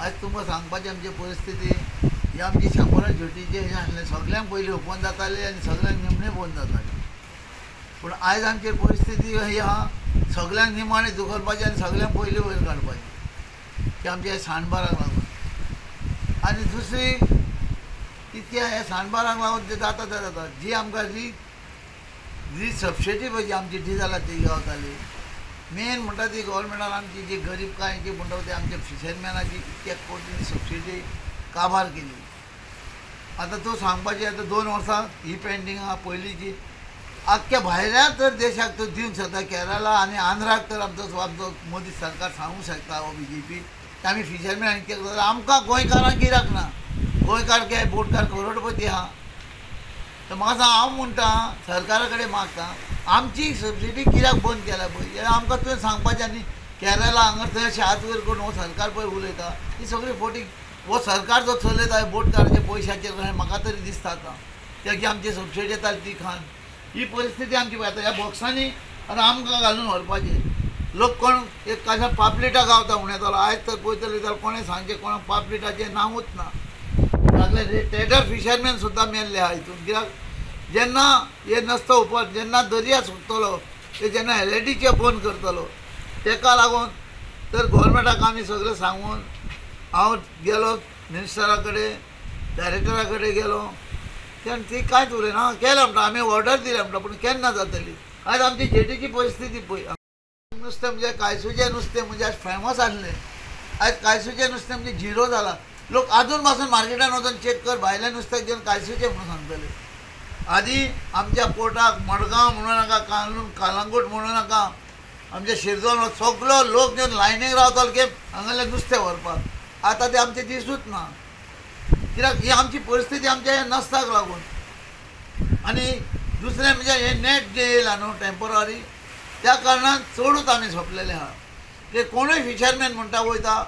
आयज तुमकां सांगपाची आमची परिस्थिती ही आमची शापोरा जेटीचे हें आसलें सगळ्यांक पयलीं ओपन जाताले आनी सगळ्यांक निमणें बंद जातालें. पूण आयज आमची परिस्थिती ही आहा सगळ्यांक निमाणें धुकलपाचें आनी सगळ्यांक पयलीं वयर काडपाचें की आमच्या सांडबाराक लागून. आनी दुसरी तितक्या ह्या सांडबाराक लागून तें जाता तें जाता जी आमकां जी जी सबसिडी पळय जी आमची डिजलाची गावताली मेन म्हणटा ती गव्हर्मेंटान आमची जी गरीबकायेची म्हणटा ती आमच्या फिशरमॅनाची इतक्या कोटी सबसिडी काबार केली. आतां तूं सांगपाचें आतां 2 वर्सां ही पेंडींग आहा पयलींची आख्ख्या भायल्या तर देशाक तूं दिवंक शकता केरला आनी आंध्राक तर आमचो आमचो मोदी सरकार सांगूंक शकता हो बीजेपी आमी फिशरमॅन कित्याक जाल्यार आमकां गोंयकारांक कित्याक ना गोंयकार काय बोटकार करोडपती आहा. तर म्हाका सांग हांव म्हणटा सरकारा कडेन मागता आमची सबसिडी कित्याक बंद केल्या पळय आमकां तुवें सांगपाचें. आनी केरला हांगा थंय अशें हात वयर करून हो सरकार पळय उलयता ही सगळी फोटी. हो सरकार जो चलयता बोटकाराच्या पयशाचेर कशें म्हाका तरी दिसता आतां त्या की आमची सबसिडी येताली ती खान ही परिस्थिती आमची पळय आतां ह्या बॉक्सांनी आतां आमकां घालून व्हरपाचें. लोक कोण एक कशें पापलेटां गावता म्हणून येतालो आयज तर पळयतले जाल्यार कोणें सांगचें कोणाक पापलेटाचें नांवूच ना. सगळे टेडर फिशरमॅन सुद्दां मेल्ले आहा हितून कित्याक जेन्ना हे नसतो उपर जेन्ना दर्या सुकतलो ते जेन्ना एलईडीचे बंद करतलो तेका लागून तर गव्हर्मेंटाक आमी सगळें सांगून हांव गेलो मिनिस्टरा कडेन डायरेक्टरा कडेन गेलो तेन्ना ती कांयच उलयना केलें म्हणटा आमी ऑर्डर दिल्या म्हणटा पूण केन्ना जातली. आयज आमची जेटीची परिस्थिती पळय नुस्तें म्हणजे कायसूचें नुस्तें म्हणजे आयज फेमस आसलें आयज कायसूचें नुस्तें म्हणजे झिरो जालां. लोक आजून पासून मार्केटान वचून चॅक कर भायल्या नुस्त्याक घेवन कायसूचें म्हणून सांगतले. आदी आमच्या पोर्टाक मडगांव म्हणूं नाका कालंगूट म्हणूं नाका आमच्या शिरदोन सगलो लोक घेवन लायनीक रावतालो की हांगासरलें नुस्तें व्हरपाक. आतां तें आमचें दिसूच ना कित्याक ही आमची परिस्थिती आमच्या ह्या नसताक लागून. आनी दुसरें म्हणजे हें नेट जें येयलां न्हू टेम्पररी त्या कारणान चडूच आमी सोंपलेले आहा. ते कोणूय फिशरमॅन म्हणटा वयता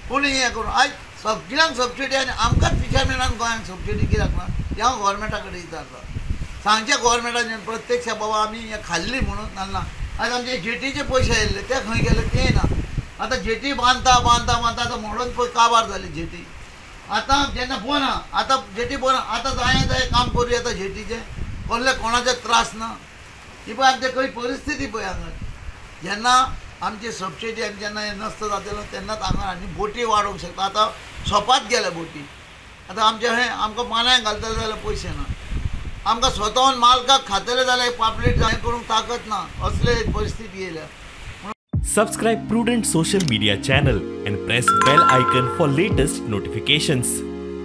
कोणूय हें करून आयज सगळ्यांक सबसिडी आनी आमकांच फिशरमॅनान गोंयांक सबसिडी कित्याक ना हें हांव गव्हर्मेंटा कडेन विचारता. सांगचें गव्हर्मेंटान प्रत्यक्ष बाबा आमी हें खाल्ली म्हणून ना. आयज आमचे जेटीचे पयशे आयिल्ले ते खंय गेले ते ना. आतां जेटी बांदता बांदता बांदता आतां म्हणून पळय काबार जाली जेटी. आतां जेन्ना बंद आहा आतां जेटी बंद आतां जाय जाय काम करूं येता जेटीचें कसले कोणाचे त्रास ना. ही पळय आमची खंय परिस्थिती पळय हांगा जेन्ना आमची सबसिडी आनी जेन्ना हें नसतो जातलो तेन्नाच हांगा आनी बोटी वाडोवंक शकता. आतां सोंपात गेल्या बोटी आतां आमचें हें आमकां मानाय घालतले जाल्यार पयशे ना आमकां स्वताहून मालकाक खातले जाल्यार पापलेट हें करूंक ताकत ना असले परिस्थिती येयल्या. Subscribe Prudent Social Media channel and press bell icon for latest notifications.